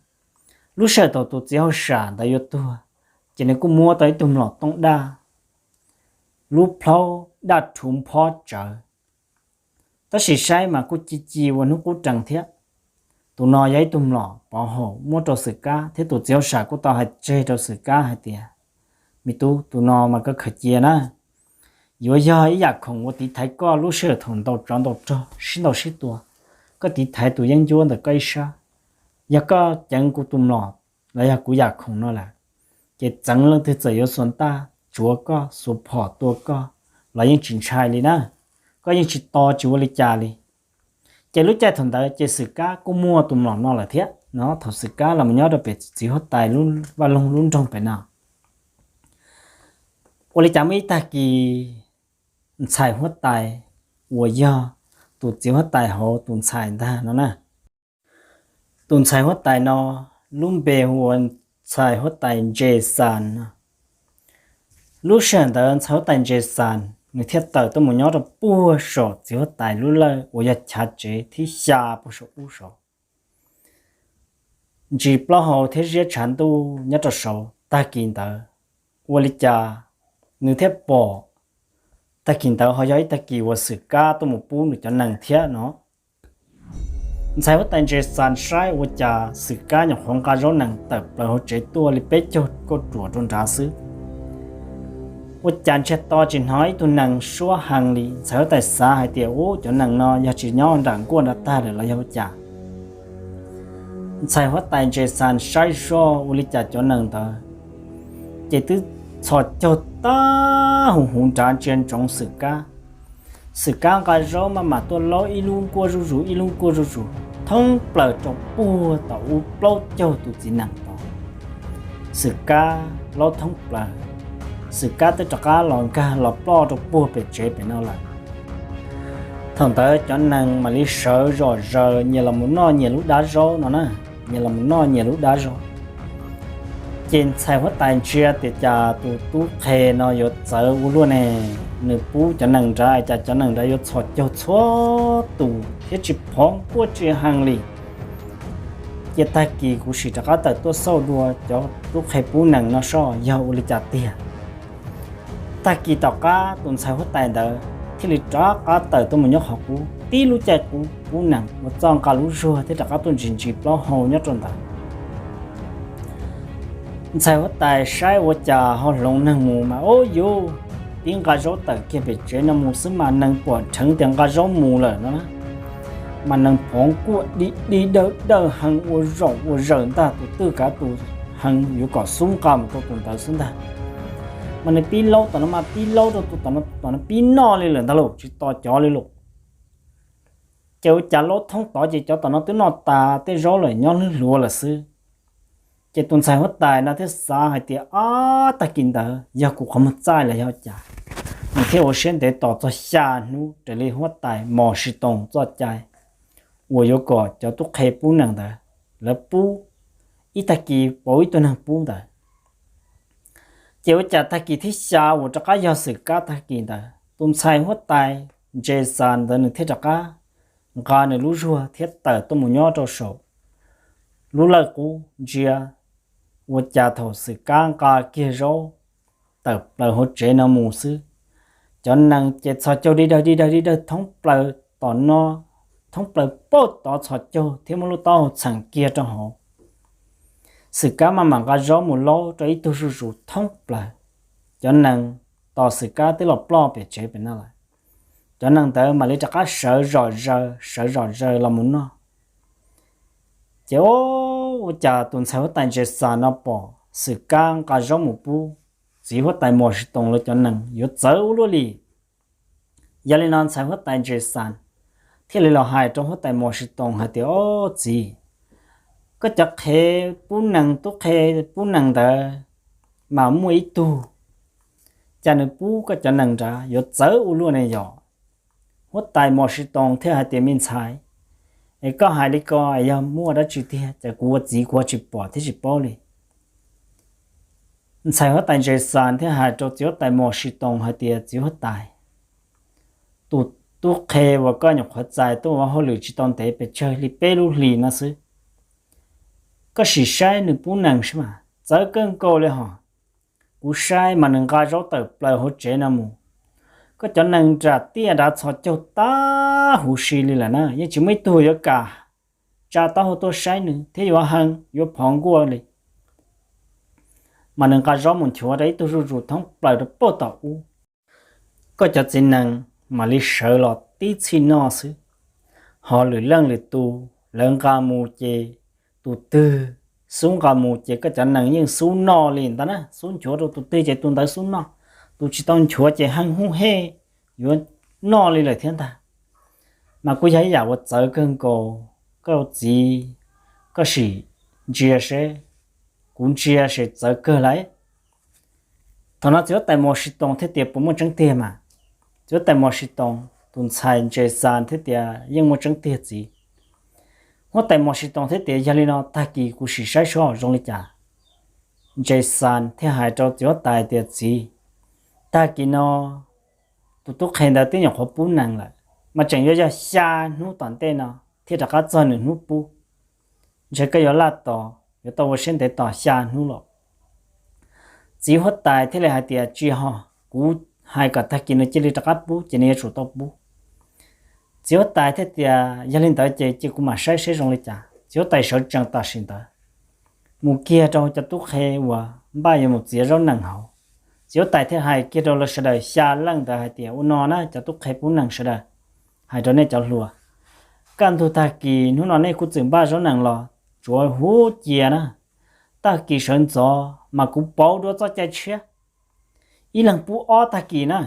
Lub sij hawm thaum tus txiv hauj sam ntawd yuav tuag, ces nws kuj muab tau ib tug mlom tooj daj, lub plhaub daj rhuv phob tsawv. Tab sis saib mas kuj ci ci ua hnub qub rees thiab. Tus no yog ib tug mlom pov haum muab rau Xwm Kab, thiab tus txiv hauj sam kuj tau hais tseg rau Xwm Kab hais tias, me tub, tus no mas koj khaws cia na, yuav yog ib yam khoom ua tiv thaiv koj lub sij hawm thaum ntaus tsov ntaus rog sib ntaus sib tua, koj tiv thaiv tus yeeb ncuab ntawm koj ib sab. Yog koj ceev kuv tus mlom los yog kuv yam khoom no lawm, ces txeev leej twg txawm yuav xuas ntaj tsuav koj, xuas phom tua koj los yeej tsis ntshai li na, koj yeej tsis to tsis ua li cas li. Ces lub caij thaum ntawd ces Xwm Kab kuj muaj tus mlom no lawm thiab no. Thaum Xwm Kab los mus nyob rau pem txiv huab tais lub vaj loog lub nroog pem no, ua li cas muaj ib tag kis ntxhais huab tais uas yog tus txiv huab tais hauv tus ntxhais ntag no na. Tus ntxhais huab tais no lub npe hu ua ntxhais huab tais Ntses Xas no. Lub sij hawm ntawd ntxhais huab tais Ntses Xas nws thiaj tawm tuaj mus nyob rau puag saum txiv huab tais lub lawj uas yog chav tsev thib xya puag saum ub saud, ntsis plaub hau thiab ziab tshav ntuj nyob rau saud. Tag kis ntawd ua li cas nws thiaj pom, tag kis ntawd ho yog ib tag kis uas Xwm Kab tuaj mus pub nws cov nees thiab no. Ntxhais huab tais Ntses Xas saib ua cas Xwm Kab nyuam qhuav nqa zaub nees tawm plaws hauv tsev tuaj li peb caug kauj ruam rau nrad xwb, ua cas ntsiag to tsis hnov ib tug nees suab hees li. Ntxhais huab tais xav hais tias, ub, cov nees no yog tsis nyob nram nkuaj nrad tag lawm los yog ua cas? Ntxhais huab tais Ntses Xas saib zoj ua li cas cov nees ntawd ces twb txhos caug tag huv huv nrad ntsia ntsoov Xwm Kab. Xwm Kab nqa zaub maj mam tuaj laub ib lub nkuaj zuj zus ib lub nkuaj zuj zus thoob plaws rau puag tom ub plaub caug tus txiv nees tod. Xwm Kab laub thoob plaws, Xwm Kab twb rov qab los nkag los ploj rau puag pem tsev pem no lawm. Thaum ntawd cov nees mam li sawv zom zaws nyias los mus noj nyias lub dab zaub no na, nyias los mus noj nyias lub dab zaub. Ces ntxhais huab tais ntsia tias cas tus tub qhe no yuav txawv ua luaj ne, nws pub cov nees nrad cas cov nees nrad yuav txhos caug txhua tus thiab tsis phov nkuaj tsis hees li. Cia tag kis kuv sim rov qab tawm tuaj xauj dua cov tub qhe pub nees no soj yog ua li cas tiag. Tag kis tom qab tus ntxhais huab tais ntawd thiaj li rov qab tawm tuaj mus nyob qhov qub, tib lub caij qub pub nees ua txoj nqa lub zuag thiab rov qab tuaj ntsis ntsis plaub hau nyob rau ntawd. Ntxhais huab tais saib ua cas ho hloov neeg mus mas, ub yuv, tib nqa zaub tawm kiag pem tsev no mus xwb mas nees pom rheev tias nqa zaub mus lawm no na. Mas nees phov nkuaj dig dig dawg dawg heev ua zaum ua zawm ntag, tus twj kav tus heev yuav kom xub nqa mus rau tus ntawd xwb ntag. Mas nws pib laub tom no mas pib laub rau tus tom no, tom no pib noj li lawm ntag lauj, tsis tos cov li lauj. Ces ua cas laub thoob tod ces cov tom no twb noj tas tej zaub lawm, nyob hlwb hluav lawm xwb. Ces tus ntxhais huab tais no thiaj xav hais tias, Ob, tag kis ntawd yog kuv qhov muag txaij los yog cas? Nws thiaj ua siab ntev tos txog xya hnub raws li huab tais Mos Sis Toos txoj cai uas yuav kom cov tub qhe pub nees ntawd, lawv pub ib tag kis pauv ib tug neeg pub ntawd. Ces ua cas tag kis thib xya uas rov qab yog xwm kab tag kis ntawd, tus ntxhais huab tais Ntses Xas ntawd nws thiaj rov qab nqa nws lub zuag thiab tawm tuaj mus nyob rau saum lub lawj qub ntsia. Ua cas thaum xwm kab nqa kiag zaub tawm plaws hauv tsev no mus xwb, cov nees ces txhos caug dig dawg dig dawg dig dawg thoob plaws tom no, thoob plaws pauj tod txhos caug thiab muab lub taub hau txheem kiag rau hauv. Xwm kab maj mam nqa zaub mus laub rau ib tug zuj zus thoob plaws. Cov nees tos xwm kab twb los ploj pem tsev pem no lawm. Cov nees ntawd mam li rov qab sawv zom zaws sawv zom zaws los mus noj. Ces ua cas tus ntxhais huab tais Ntses Xas no pom xwm kab nqa zaub mus pub txiv huab tais Mos Sis Toos lawv cov nees yuav txawv ua luaj li. Yog li no ntxhais huab tais Ntses Xas thiaj li los hais rau huab tais Mos Sis Toos hais tias, Ob txiv, koj cov qhev pub nees, tub qhe pub nees ntawd mas muaj ib tug, cas nws pub koj cov nees nrad yuav txawv ua luaj ne yom? Huab tais Mos Sis Toos thiaj hais tias, Me ntxhais, es koj hais li ko es yog muaj dab tsi tiag, cas kuv ua txiv kuv tsis pom thiab tsis paub li. Ntxhais huab tais Ntses Xas thiaj hais rau txiv huab tais Mos Sis Toos hais tias, Txiv huab tais, tus tub qhe uas koj nyuam qhuav txais tuaj ua hauj lwm tsis tau ntev pes tsawg li peb lub hlis no xwb, koj sim saib nws pub nees saib mas, txawv kawg nkaus li hos. Kuv saib mas nws nqa zaub tawm plaws hauv tsev no mus, koj cov nees nram tiaj nrad txhos caug tag huv si li lawm na, yeej tsis muaj ib tug yuav kam tsa taub hau tuaj saib nws thiab yuav hee yuav phov nkuaj li. Mas nws nqa zaub mus nchuav rau ib tug zuj zus thoob plaws rau pauj tom ub. Koj cov txiv nees mam li sawv los tib txhij noj xwb. Ho lwm leej lwm tus lawv nqa mus ces tus twg xub nqa mus ces koj cov nees yeej xub noj li ntag na, xub nchuav rau tus twg ces tus ntawd xub noj, tus tsis tau nchuav ces hee hub hej yuav noj li lawm thiab ntag. Mas kuj yog ib yam uas txawv kawg nkaus, koj txiv, koj sim ntsia seb, kuv ntsia ces txawv kawg lauj. Thaum no txiv huab tais Mos Sis Toos thiaj tias, Puas muaj tseeb tiag mas? Txiv huab tais Mos Sis Toos, tus ntxhais Ntses Xas thiaj tias, Yeej muaj tseeb tiag txiv. Huab tais Mos Sis Toos thiaj tias, Yog li no tag kis kuv sim saib seb zoo li cas. Ntses Xas thiaj hais rau txiv huab tais tias, Txiv, tag kis no tus tub qhe ntawd twb nyuam qhuav pub nees lawm, mas tseem yuav yog xya hnub tom ntej no thiaj rov qab txog nws hnub pub. Ntshe koj yuav laj tos, yuav tau ua siab ntev tos xya hnub los. Txiv huab tais thiaj li hais tias, Tsis ho, kuv hais kom tag kis nws cia li rov qab pub ces nws yuav tsum tau pub. Txiv huab tais thiaj tias, Yog li ntawd ces cia kuv mam saib seb zoo li cas. Txiv huab tais sawv tsees tam sim ntawd mus kiag rau cov tub qhe uas npaj yuav mus txiav zaub nees hauv. Txiv huab tais thiaj hais kiag rau lawv sawv daws xya leej ntawd hais tias, Ua no na cov tub qhe pub nees sawv daws, hais rau nej cov hluas, kaj ntug tag kis hnub no nej kuj txwm npaj zaub nees los tsuav huv cia na. Tag kis sawv ntxov mas kuv pauv dua txoj cai tshiab, ib leeg pub ob tag kis na.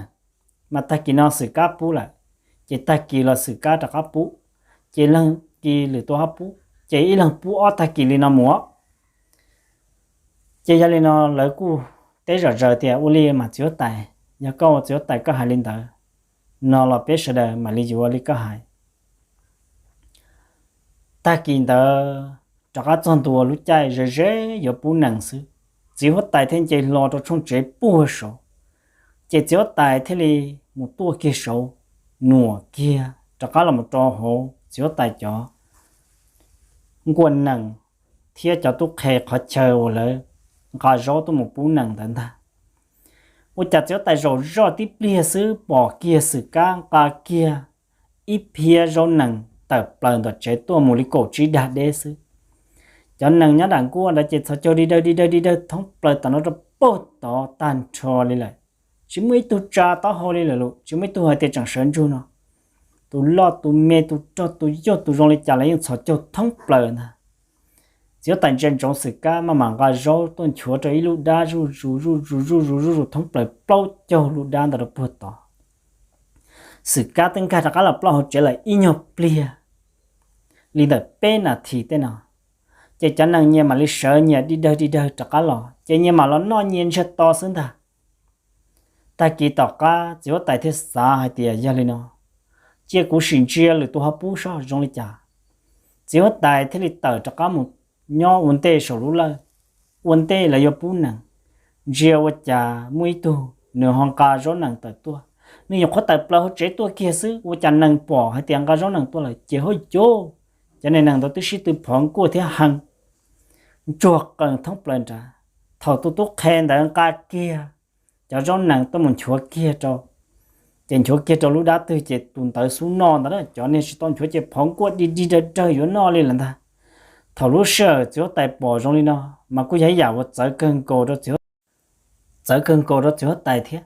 Mas tag kis no xwm kab pub lawm, ces tag kis los xwm kab rov qab pub, ces leeg kis lwm tus ho pub, ces ib leeg pub ob tag kis li no mus. Ces yog li no lawv kuj teb zom zaws tias, Ua li mas txiv huab tais, yog koj ua txiv huab tais koj hais li ntawd no los peb sawv daws mam li yuav li koj hais. Tag kis ntawd rov qab txog ntua lub caij ze ze yuav pub nees xwb, txiv huab tais thiaj nce hlo rau tshooj tsev puag saud. Ces txiv huab tais thiaj li mus tuaj kiag saud, nuam kiag rov qab los rau hauv txiv huab tais cov nkuaj nees thiab cov tub qhe qhov chaw uas lawv nqa zaub tuaj mus pub nees ntawd ntag. Ua cas txiv huab tais zaum zoj tib pliag xwb pom kiag xwm kab nqa kiag ib phiab zaub nees tawm plaws ntawm tsev tuaj mus li kaum tsib dag deb xwb. Cov nees nyob nram nkuaj ntawd ces txhos caug dig dawg dig dawg dig dawg thoob plaws tom no rau pauj tod tag nrho li lawm. Tsis muaj ib tug tsa taub hau li lawm los tsis muaj ib tug hais tias tseem sawv ntsug no. Tus loj tus me, tus rog tus yawg, tus zoo li cas los yeej txhos caug thoob plaws ntag. Txiv huab tais ntsia ntsoov Xwm Kab maj mam nqa zaub tuaj nchuav rau ib lub dab zuj zus zuj zus zuj zus zuj zus thoob plaws plaub caug lub dab ntawd rau puag tod. Xwm Kab twb nkag rov qab los ploj hauv tsev lawm ib nyuag pliag li ntawm peb nas this tej no, ces cov nees nyias mam li sawv nyias dig dawg dig dawg rov qab los, ces nyias mam los noj nyias ntsiag to xwb ntag. Tag kis tom qab txiv huab tais thiaj xav hais tias yog li no, cia kuv sim ntsia lwm tus ho pub seb zoo li cas. Txiv huab tais thiaj li tawm rov qab mus nyob ua ntej saum lub lawj, ua ntej lawv yuav pub nees. Ntsia ua cas muaj ib tug nws ho nqa zaub nees tawm tuaj, nws nyuam qhuav tawm plaws hauv tsev tuaj kiag xwb ua cas nees pom hais tias nqa zaub nees tuaj lawm ces hauj cuv, cov nees ntawd twb sib tw phov nkuaj thiab hee ntsuag qees thoob plaws nrad. Thaum tus tub qhe ntawd nqa kiag cov zaub nees tuaj mus nchuav kiag rau, ces nchuav kiag rau lub dab twg ces tus ntawd xub noj ntag. Cov niag tsis tau nchuav ces phov nkuaj dig dig dawg dawg yuav noj li lawm ntag. Thaum lub sij hawm txiv huab tais pom zoo li no mas kuj yog ib yam uas txawv kawg nkaus rau txiv huab tais thiab.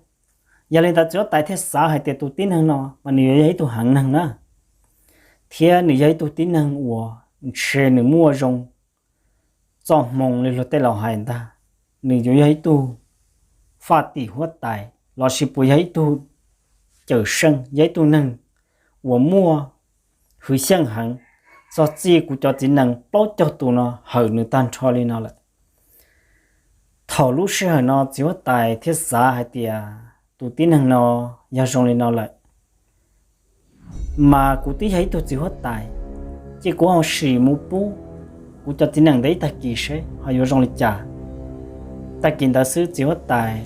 Yog li ntawd txiv huab tais thiaj xav hais tias tus tib neeg no mas nws yuav yog ib tug heev neeg na, thiab nws yog ib tug tib neeg uas ntshe nws muaj zoo txoj hmoo li luag tej laus hais ntag, nws yuav yog ib tug faj tim huab tais lossis puas yog ib tug cawm seej, yog ib tug neeg uas muaj hwv xyeej heev. Txog txij kuv cov txiv nees plaub caug tus no hawm nws tag nrho li no lawm. Thaum lub sij hawm no txiv huab tais thiaj xav hais tias tus tib neeg no yog zoo li no lawm mas kuv twb yog ib tug txiv huab tais, ces kuv ho sim mus pub kuv cov txiv nees ntawd ib tag kis seb ho yuav zoo li cas. Tag kis ntawd xwb txiv huab tais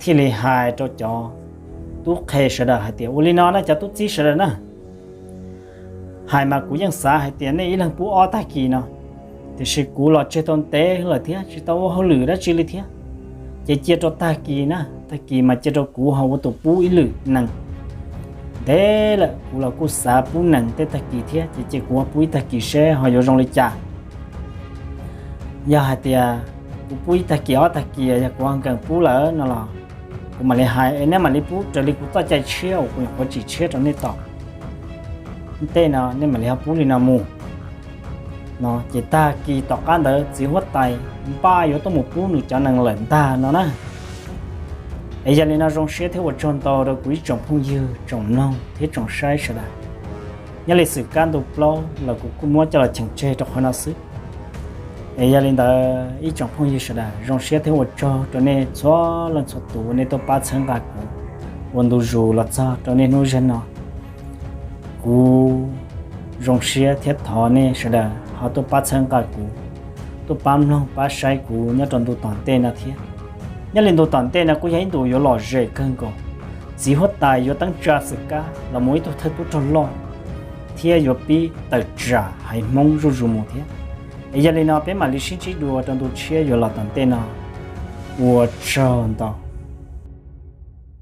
thiaj li hais rau cov tub qhe sawv daws hais tias ua li no na cov tub txib sawv daws na, hais mas kuv yeej xav hais tias nej ib leeg pub ob tag kis no, tiam sis kuv los tseg tau ntev lawm thiab tsis tau ua hauj lwm dab tsi li thiab, ces cia rau tag kis na, tag kis mas cia rau kuv ho ua tus pub ib lwm nees. Ntev lawm kuv los kuj xav pub nees tej tag kis thiab, ces cia kuv pub ib tag kis seb ho yuav zoo li cas. Yog hais tias kuv pub ib tag kis ob tag kis yog kuv ho nkees pub lawm no los kuv mam li hais es nej mam li pub raws li kuv txoj cai tshiab uas kuv nyuam qhuav tsim tshiab rau nej tom ntej no, nej mam li ho pub li no mus. No ces tag kis tom qab ntawd txiv huab tais npaj yuav tuaj mus pub nws cov nees lawm ntag no na. Es yog li no zoo siab thiab ua tsaug ntau rau kuv ib tsoom phooj ywg tsoom mloog thiab tsoom saib sawv daws. Nyob li Xwm Kab ntu plaub los kuv kuj muab coj los cheem tseg rau qhov no xwb. Es yog li ntawd ib tsoom phooj ywg sawv daws zoo siab thiab ua tsaug rau nej txhua leej txhua tus nej tuaj pab txhawb nqa kuv ua ntu zus los txog rau niaj hnub zag no. Kuv zoo siab thiab thov nej sawv daws ho tuaj pab txhawb nqa kuv, tuaj pab mloog pab saib kuv nyob rau ntu tom ntej no thiab. Nyob li ntu tom ntej no kuj yog ib ntu yuav lom zem kawg nkaus. Txiv huab tais yuav teeb tsa Xwm Kab los mus ib tug thawj tub rog loj thiab yuav pib tawm tsam haiv Hmoob zuj zus mus thiab. Es yog li no peb mam li sib ntsib dua rau ntu tshiab yuav los tom ntej no. Ua tsaug ntau.